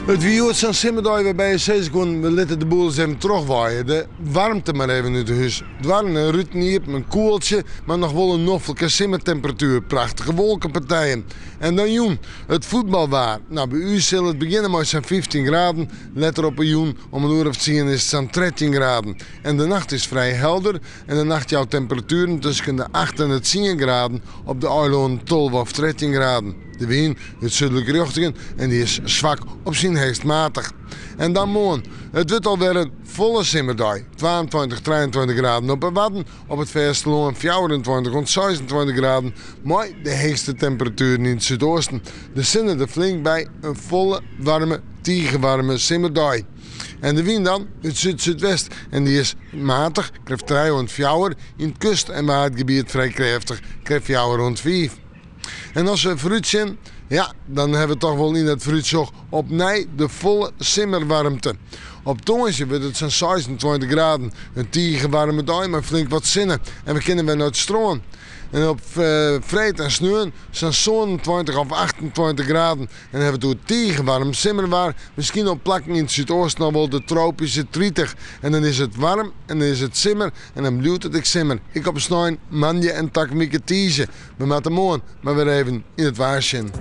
It wie hjoed sa'n simmerdei wêrby je sizze koenen, we litte de boel ris even trochwaaie, de waarmte mar even út 'e hús. Doarren en ruten iepen, in koeltsje, mar noch wol in noflike simmertemperatuer, prachtige wolkenpartijen. En dan jûn, it fuotbalwaar. No, by ús sil it begjinne mei sa'n 15 graden, letter op 'e jûn om in oere of tsien is it sa'n 13 graden. En de nacht is frij helder en de nacht jout temperatueren tusken de acht en de tsien graden, op de eilannen 12 of 13 graden. De wyn út súdlike rjochtingen en dy is swak op syn heechst matich. En dan moarn. It wurdt alwer in folle simmerdei. 22, 23 graden op 'e Wadden, op it fêstelân 24 oant 26 graden, mei de heechste temperatueren yn it súdoasten. De sinne der flink by, in folle, waarme, tige waarme simmerdei. En de wyn dan út súd-súdwest en dy is matich, krêft trije oant fjouwer, yn it kust en waadgebiet frij krêftich, krêft fjouwer oant fiif. En as we foarútsjen, ja, dan hawwe we toch wol yn dat foarútsjoch opnij de folle simmerwaarmte. Op tongersdei wurdt it sa'n 26 graden, in tige waarme dei mei flink wat sinne en we kinne wer nei it strân. En op freed en sneon sa'n 27 of 28 graden en hawwe we it oer tige waarm simmerwaar, miskien op plakken yn it súdoasten al wol de tropyske 30. En dan is it waarm en dan is it simmer en dan bliuwt it ek simmer. Ek op snein, moandei en takom wike tiisdei. We moatte moarn mar wer even yn it waar sjen.